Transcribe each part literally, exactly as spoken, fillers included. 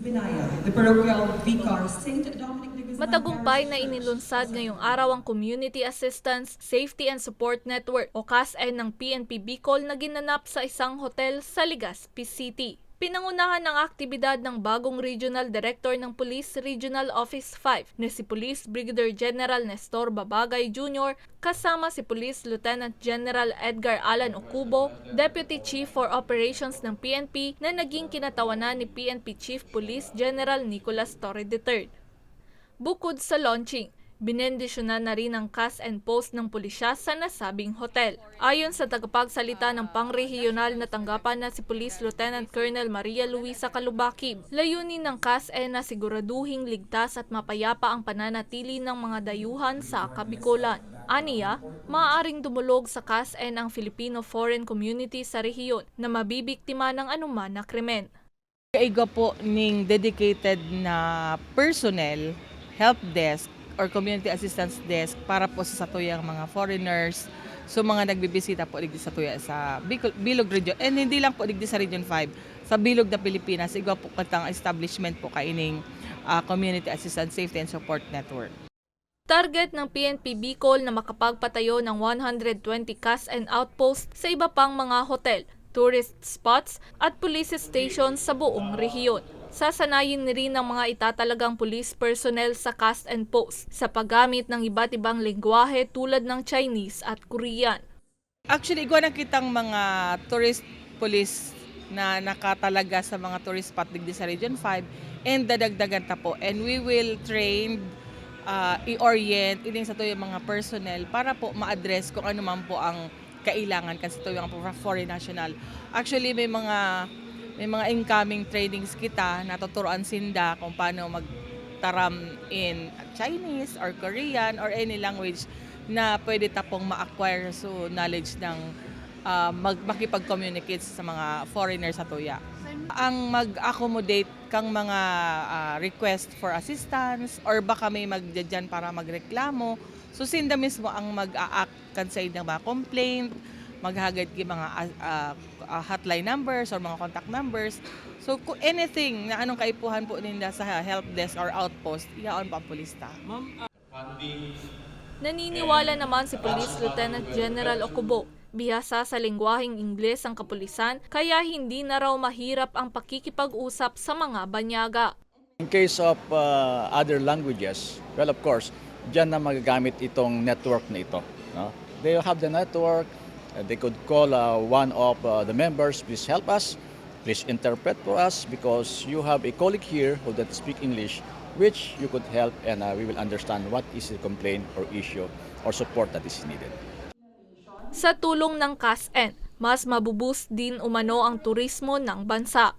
Binaya, the parochial vicar, Saint Dominic de Guzman Matagumpay Parish na Church. Ininlunsad ngayong araw ang Community Assistance, Safety and Support Network o CASN ng P N P Bicol na ginanap sa isang hotel sa Legazpi City. Pinangunahan ang aktibidad ng bagong Regional Director ng Police Regional Office five na si Police Brigadier General Nestor Babagay Junior kasama si Police Lieutenant General Edgar Alan Ocubo, Deputy Chief for Operations ng P N P na naging kinatawanan ni P N P Chief Police General Nicolas Torre the third. Bukod sa launching, binendisyonan na rin ang CASN post ng pulisya sa nasabing hotel. Ayon sa tagapagsalita ng pangrehiyonal na tanggapan na si Police Lieutenant Colonel Maria Luisa Calubakib, layunin ng CASN na siguraduhing ligtas at mapayapa ang pananatili ng mga dayuhan sa Kabikolan. Aniya, maaaring dumulog sa CASN ang Filipino foreign community sa rehiyon na mabibiktima ng anuman na krimen. Igwa po ning dedicated na personnel, help desk or community assistance desk para po sa satuyang mga foreigners, so mga nagbibisita po digdi satuya sa Bicol, Bilog Region, and hindi lang po digdi sa Region five, sa bilog na Pilipinas, igwa po katang establishment po kaining ah, Community Assistance Safety and Support Network. Target ng P N P Bicol na makapagpatayo ng one hundred twenty CASN outpost sa iba pang mga hotel, tourist spots at police stations sa buong rehiyon. Sasanayin rin ang mga itatalagang police personnel sa CASN post sa paggamit ng iba't ibang lengguwahe tulad ng Chinese at Korean. Actually, igwa na kitang mga tourist police na nakatalaga sa mga tourist spot digdi sa Region five, and dadagdagan ta po. And we will train, ah, i-orient ini sa tuyang mga personnel para po ma-address kung ano man po ang kailangan kan sa tuyang mga foreign national. Actually, may mga may mga incoming trainings kita, natuturuan sinda kung paano magtaram in Chinese or Korean or any language na pwede ta pong ma-acquire, so knowledge ng ah, mag makipag-communicate sa mga foreigner satuya. Ang mag-accommodate kang mga ah, request for assistance or baka may magdadyan para magreklamo. So sinda mismo ang mag-a-act kan sa mga complaint, maghagad ki mga ah, ah, ah, hotline numbers or mga contact numbers. So kung anything na anong kaipuhan po ninda sa help desk or outpost, ihaon po ang pulista. Naniniwala naman si Police Lieutenant General Ocubo, bihasa sa lengguwaheng Ingles ang kapulisan, kaya hindi na raw mahirap ang pakikipag-usap sa mga banyaga. In case of uh, other languages, well, of course, diyan na magagamit itong network na ito. No? They have the network, uh, they could call uh, one of uh, the members, please help us, please interpret for us because you have a colleague here who doesn't speak English, which you could help and uh, we will understand what is the complaint or issue or support that is needed. Sa tulong ng CASN, mas mabuboost din umano ang turismo ng bansa.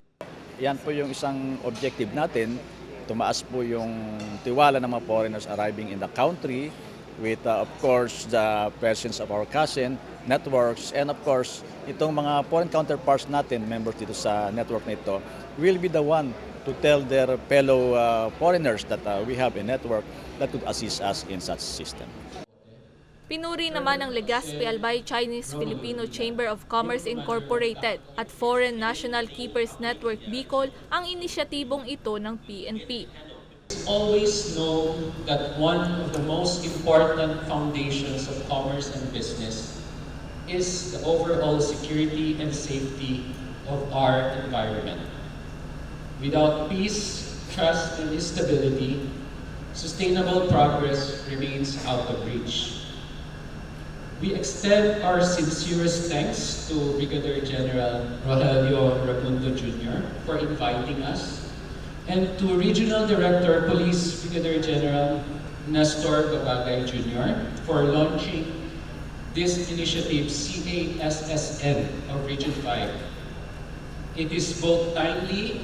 Yan po yung isang objective natin. Tumaas po yung tiwala ng mga foreigners arriving in the country with, uh, of course, the presence of our CASN networks and, of course, itong mga foreign counterparts natin, members dito sa network na ito, will be the one to tell their fellow uh, foreigners that uh, we have a network that could assist us in such system. Pinuri naman ng Legazpi Albay Chinese Filipino Chamber of Commerce Incorporated at Foreign National Keepers Network Bicol ang inisyatibong ito ng P N P. Always know that one of the most important foundations of commerce and business is the overall security and safety of our environment. Without peace, trust, and stability, sustainable progress remains out of reach. We extend our sincerest thanks to Brigadier General Rogelio Rabundo Junior for inviting us and to Regional Director Police Brigadier General Nestor Babagay Junior for launching this initiative, C A S S N of Region five. It is both timely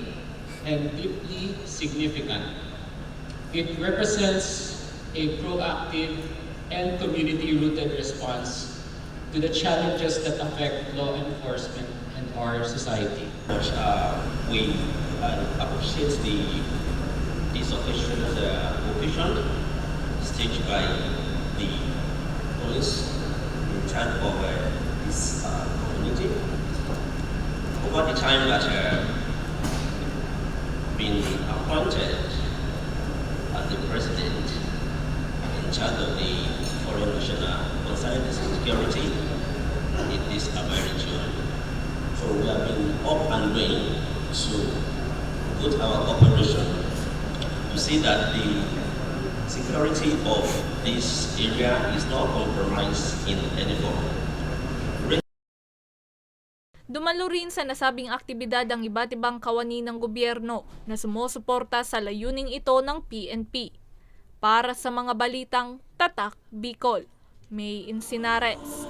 and deeply significant. It represents a proactive and community-rooted response to the challenges that affect law enforcement and our society. Much, uh, we uh, appreciate the this occasion, the occasion staged by the police in time of uh, this uh, community. Over the time that uh, been appointed as the president in charge of the foreign national concerning the security in this Abay region. So we have been up and going to put our cooperation to see that the security of this area is not compromised in any form. Dumalo rin sa nasabing aktibidad ang iba't ibang kawani ng gobyerno na sumusuporta sa layuning ito ng P N P. Para sa mga balitang Tatak Bicol, May Insinares.